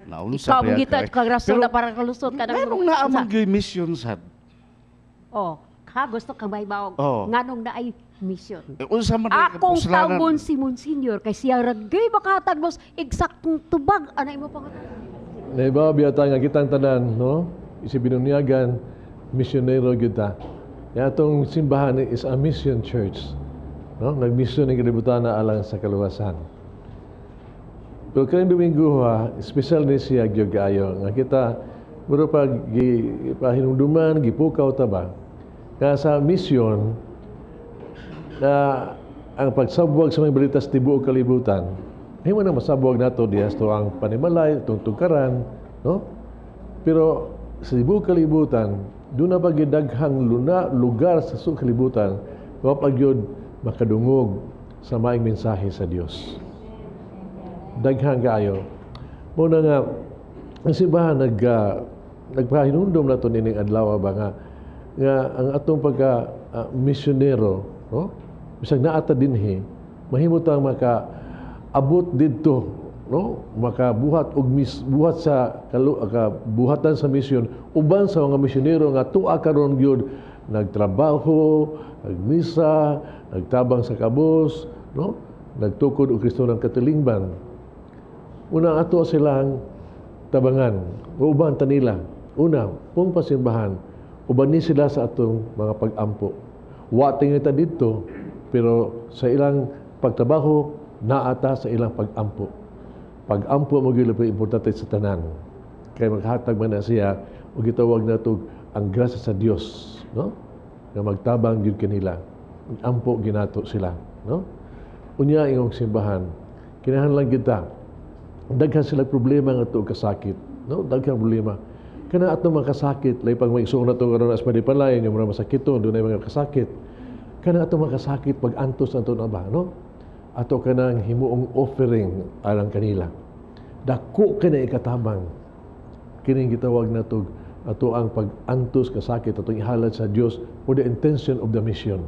Naunsa Ikaw pa yan gita ka, eh. kag rason Pero na para kalusot ka ng nganong naa man gyud mission sad? Oh, ka gusto kang mahibawog. Oh. Nganong naay mission. Eh, unsa man ang Akong kapuslanan? tawgon si Monsignor kay siya ragay makahatag mo sa eksaktong tubag anay mo pangatag. Naibaw biyata nga kitang tanan, no? Isip binunyagan, misyonero gyud ta. Ya atong simbahan is a mission church. No? Nagmisyon ang kalibutan na alang sa kaluwasan. Pero karong Domingo ha, special ni siya gyud kaayo nga kita muro pa gi pahinumduman, gipukaw ta ba? Nga sa mission na ang pagsabwag sa mga balita sa tibuok kalibutan, himo na masabwag nato diha sa ang panimalay, itong tugkaran, no? Pero sa tibuok kalibutan, doon na pagidaghang luna lugar sa suok kalibutan, wa pa gyud makadungog sa maayong mensahe sa Dios. Daghang kaayo. Mao na nga ang simbahan nagpahinumdom nato nining adlaw ba nga nga ang atong pagka misyonero, no? Bisag naa ta dinhi, mahimo tang maka abot didto, no? Makabuhat og buhat sa buhatan sa misyon uban sa mga misyonero nga tuwa karon gyud nagtrabaho, nagmisa, nagtabang sa kabus, no? Nagtukod og Kristo ng katilingban. Una, ato silang tabangan, uban ta nila. Una, pung pasimbahan, uban ni sila sa atong mga pag-ampo. Wa tingin ta didto, pero sa ilang pagtrabaho, naata sa ilang pag-ampo. Pag-ampo mo gyud importante sa tanan. Kay maghatag man na siya og gitawag nato ang grasya sa Dios, no? Nga magtabang gyud kanila. Ampo ginato sila, no? Unya, ingong simbahan, kinahanglan kita daghan sila problema nga tuog kasakit, no? Daghan problema. Kana atong mga kasakit, lay pag may isuon na to karon as palay, yung mga masakiton, dunay mga kasakit. Kana atong mga kasakit pag antos nato na ba, no? Ato kanang himuong offering alang kanila. Dako kini ikatabang. Kining gitawag nato ato ang pag-antos kasakit atong ihalad sa Dios for the intention of the mission.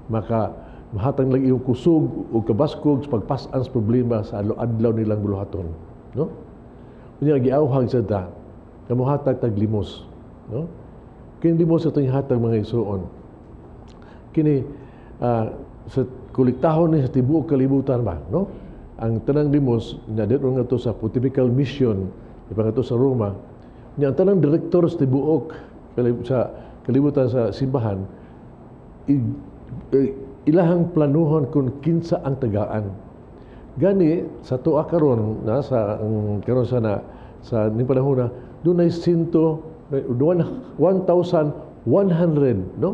Maka mahatag lang iyong kusog o kabaskog sa pagpas-an sa problema sa adlaw nilang buluhaton, no? Unya giawhag sa ta nga mohatag tag limos, no? Kini limos atong ihatag, mga igsuon. Kini sa kolektahon ni sa tibuok kalibutan ba, no? Ang tanang limos na dito nga to sa Pontifical Mission ipangato sa Roma. Nya ang tanang direktor sa tibuok sa kalibutan sa simbahan ilahang planuhon kung kinsa ang tagaan. Gani sa tuwa karon na sa ang karon sa na sa ning panahon na dunay 1,100, no,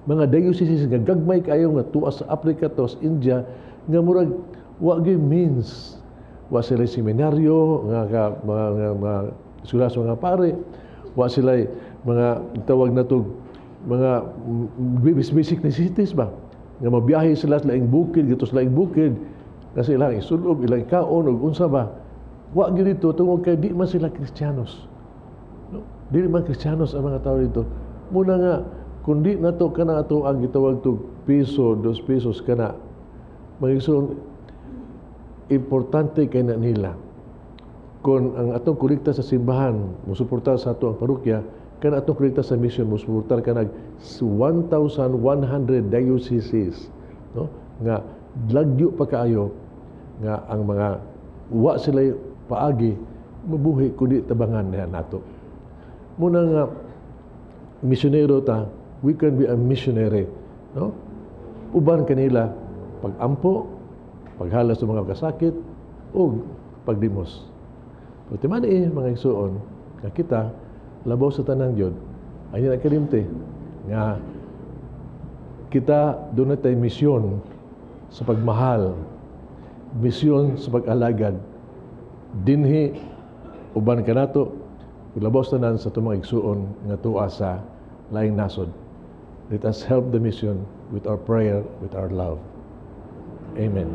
mga dioceses nga gagmay kaayo nga tuwa sa Africa, tuwa sa India, nga murag wa gyud means, wa sila seminaryo nga ka, mga eskwela sa mga pare, wa sila mga tawag na to mga basic necessities ba, nga mabiyahe sila sa laing bukid dito sa laing bukid kasi ilang isulob, ilang kaon ug unsa ba. Wa gyud dito tungod kay di man sila Kristiyanos, no? Dili man Kristiyanos ang mga tao dito. Muna nga kundi nato kana ato ang gitawag to piso, 2 pesos kana, mga igsoon, importante kay na nila. Kung ang atong kolekta sa simbahan musuportar sa ato ang parokya, kana atong kolekta sa mission musuportar kanag 1,100 dioceses, no, nga lagyo pa kaayo nga ang mga wa sila paagi mabuhi kundi tabangan niya nato. Muna nga misyonero ta, we can be a missionary, no, uban kanila pag-ampo, paghalas sa mga kasakit ug paglimos. Pero man eh, mga igsuon, nga kita, labaw sa tanang gyud, ay na kalimti, nga kita doon na tayo misyon sa pagmahal, misyon sa pag-alagad, dinhi, uban kanato, labaw sa tanan sa atong mga igsuon nga tuwa sa laing nasod. Let us help the mission with our prayer, with our love. Amen.